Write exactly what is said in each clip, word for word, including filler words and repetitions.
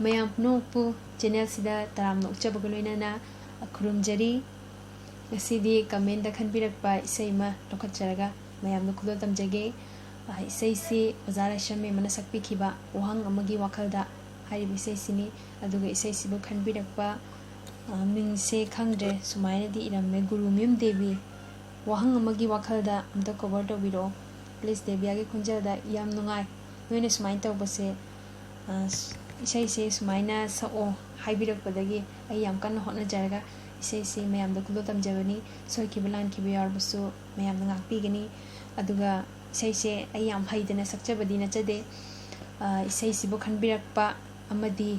ꯃꯌꯥꯝ ꯄꯨꯝꯅꯃꯛꯄꯨ ꯆꯦꯅꯦꯜꯁꯤꯗ ꯇꯔꯥꯝꯅ ꯑꯣꯛꯆꯕꯒ ꯂꯣꯏꯅꯅ ꯈꯨꯔꯨꯝꯖꯔꯤ꯫ ꯉꯁꯤꯗꯤ ꯀꯃꯦꯟꯗ ꯈꯟꯕꯤꯔꯛꯄ ꯏꯁꯩ ꯑꯃ ꯂꯧꯈꯠꯆꯔꯒ ꯃꯌꯥꯝꯗ ꯈꯨꯗꯣꯜ ꯇꯝꯖꯒꯦ꯫ ꯑ, ꯏꯁꯩꯁꯤ ꯑꯣꯖꯥ ꯂꯥꯏꯁ꯭ꯔꯝ ꯃꯦꯝ ꯑꯃꯅ ꯁꯛꯄꯤꯈꯤꯕ ꯋꯥꯍꯪ ꯑꯃꯒꯤ ꯋꯥꯈꯜꯗ ꯍꯥꯏꯔꯤꯕ ꯏꯁꯩꯁꯤꯅꯤ꯫ ꯑꯗꯨꯒ ꯏꯁꯩꯁꯤꯕꯨ ꯈꯟꯕꯤꯔꯛꯄ, ꯑ, ꯃꯤꯡꯁꯦ ꯈꯪꯗ꯭ꯔꯦ, ꯁꯨꯃꯥꯏꯅꯗꯤ ꯏꯔꯝꯃꯦ, "ꯒꯨꯔꯨꯃꯌꯨꯝ ꯗꯦꯕꯤ, ꯋꯥꯍꯪ ꯑꯃꯒꯤ ꯋꯥꯈꯜꯗ ꯑꯝꯇ ꯀꯣꯚꯔ ꯇꯧꯕꯤꯔꯛꯑꯣ꯫ ꯄ꯭ꯂꯤꯁ, ꯗꯦꯕꯤꯌꯥꯒꯤ ꯈꯣꯟꯖꯦꯜꯗ ꯌꯥꯝ ꯅꯨꯡꯉꯥꯏ꯫ ꯅꯣꯏꯅ ꯁꯨꯃꯥꯏꯅ ꯇꯧꯕꯁꯦ, ꯑ, ꯏꯁꯩꯁꯦ ꯁꯨꯃꯥꯏꯅ ꯁꯛꯑꯣ" ꯍꯥꯏꯕꯤꯔꯛꯄꯗꯒꯤ ꯑꯩ ꯌꯥꯝ ꯀꯟꯅ ꯍꯣꯠꯅꯖꯔꯒ ꯏꯁꯩꯁꯦ ꯃꯌꯥꯝꯗ ꯈꯨꯗꯣꯜ ꯇꯝꯖꯕꯅꯤ꯫ ꯁꯣꯏꯈꯤꯕ ꯂꯥꯟꯈꯤꯕ ꯌꯥꯎꯔꯕꯁꯨ ꯃꯌꯥꯝꯅ ꯉꯥꯛꯄꯤꯒꯅꯤ꯫ ꯑꯗꯨꯒ ꯏꯁꯩꯁꯦ ꯑꯩ ꯌꯥꯝ ꯍꯩꯗꯅ ꯁꯛꯆꯕꯗꯤ ꯅꯠꯆꯗꯦ꯫ ꯑ, ꯏꯁꯩꯁꯤꯕꯨ ꯈꯟꯕꯤꯔꯛꯄ ꯑꯃꯗꯤ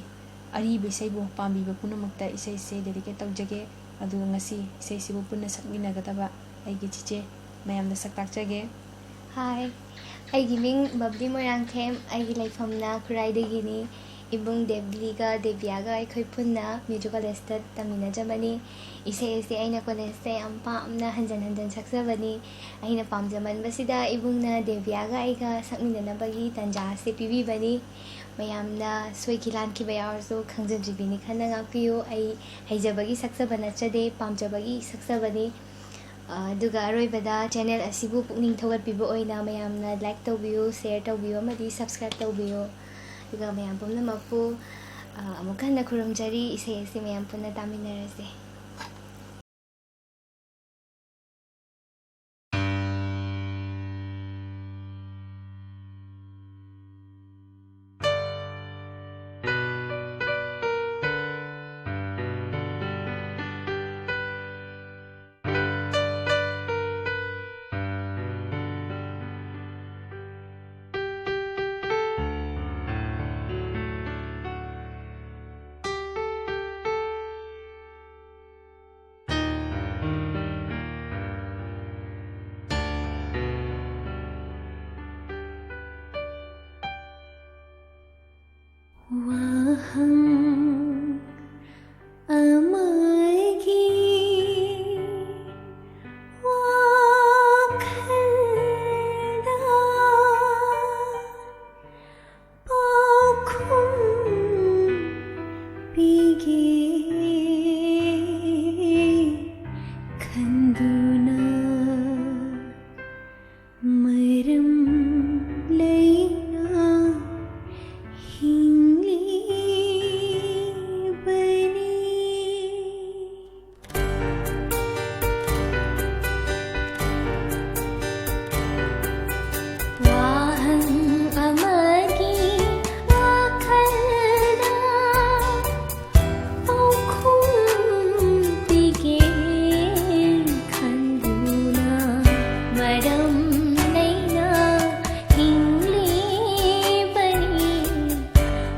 ꯑꯔꯤꯕ ꯏꯁꯩꯕꯨ ꯄꯥꯝꯕꯤꯕ ꯄꯨꯝꯅꯃꯛꯇ ꯏꯁꯩꯁꯦ ꯗꯦꯗꯤꯀꯦꯠ ꯇꯧꯖꯒꯦ꯫ ꯑꯗꯨꯒ ꯉꯁꯤ ꯏꯁꯩꯁꯤꯕꯨ ꯄꯨꯟꯅ ꯁꯛꯃꯤꯟꯅꯒꯗꯕ ꯑꯩꯒꯤ ꯆꯤꯆꯦ ꯃꯌꯥꯝꯗ ꯁꯛ ꯇꯥꯛꯆꯒꯦ꯫ ꯍꯥꯏ, ꯑꯩꯒꯤ ꯃꯤꯡ ꯕꯕꯂꯤ ꯃꯣꯏꯔꯥꯡꯊꯦꯝ, ꯑꯩꯒꯤ ꯂꯩꯐꯝꯅ ꯈꯨꯔꯥꯏꯗꯒꯤꯅꯤ꯫ ꯏꯕꯨꯡ ꯗꯦꯕꯂꯤꯒ ꯗꯦꯕꯤꯌꯥꯒ ꯑꯩꯈꯣꯏ ꯄꯨꯟꯅ ꯃ꯭ꯌꯨꯖꯤꯛ ꯀꯣꯂꯦꯖꯇ ꯇꯝꯃꯤꯟꯅꯖꯕꯅꯤ꯫ ꯏꯁꯩ ꯑꯁꯤ ꯑꯩꯅ ꯀꯣꯂꯦꯖꯇ ꯌꯥꯝ ꯄꯥꯝꯅ ꯍꯟꯖꯟ ꯍꯟꯖꯟ ꯁꯛꯆꯕꯅꯤ꯫ ꯑꯩꯅ ꯄꯥꯝꯖꯃꯟꯕꯁꯤꯗ ꯏꯕꯨꯡꯅ ꯗꯦꯕꯤꯌꯥꯒ ꯑꯩꯒ ꯁꯛꯃꯤꯟꯅꯅꯕꯒꯤ ꯇꯥꯟꯖꯥ ꯑꯁꯤ ꯄꯤꯕꯤꯕꯅꯤ꯫ ꯃꯌꯥꯝꯅ ꯁꯣꯏꯈꯤ ꯂꯥꯟꯈꯤꯕ ꯌꯥꯎꯔꯁꯨ ꯈꯪꯖꯗ꯭ꯔꯤꯕꯤꯅꯤ ꯈꯟꯅ ꯉꯥꯛꯄꯤꯌꯨ꯫ ꯑꯩ ꯍꯩꯖꯕꯒꯤ ꯁꯛꯆꯕ ꯅꯠꯆꯗꯦ, ꯄꯥꯝꯖꯕꯒꯤ ꯁꯛꯆꯕꯅꯤ꯫ ꯑ, ꯑꯗꯨꯒ ꯑꯔꯣꯏꯕꯗ ꯆꯦꯅꯦꯜ ꯑꯁꯤꯕꯨ ꯄꯨꯛꯅꯤꯡ ꯊꯧꯒꯠꯄꯤꯕ ꯑꯣꯏꯅ ꯃꯌꯥꯝꯅ ꯂꯥꯏꯛ ꯇꯧꯕꯤꯌꯨ, ꯁꯦꯌꯔ ꯇꯧꯕꯤꯌꯨ ꯑꯃꯗꯤ ꯁꯕꯁꯀ꯭ꯔꯥꯏꯕ ꯇꯧꯕꯤꯌꯨ꯫ ꯑꯗꯨꯒ ꯃꯌꯥꯝ ꯄꯨꯝꯅꯃꯛꯄꯨ, ꯑ, ꯑꯃꯨꯛ ꯍꯟꯅ ꯈꯨꯔꯨꯝꯖꯔꯤ꯫ ꯏꯁꯩ ꯑꯁꯤ ꯃꯌꯥꯝ ꯄꯨꯟꯅ ꯇꯥꯃꯤꯟꯅꯔꯁꯦ꯫ ꯋꯥꯍꯪ ꯑꯃꯒꯤ ꯋꯥꯈꯜꯗ ꯄꯥꯎꯈꯨꯝ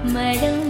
ꯃꯔꯝ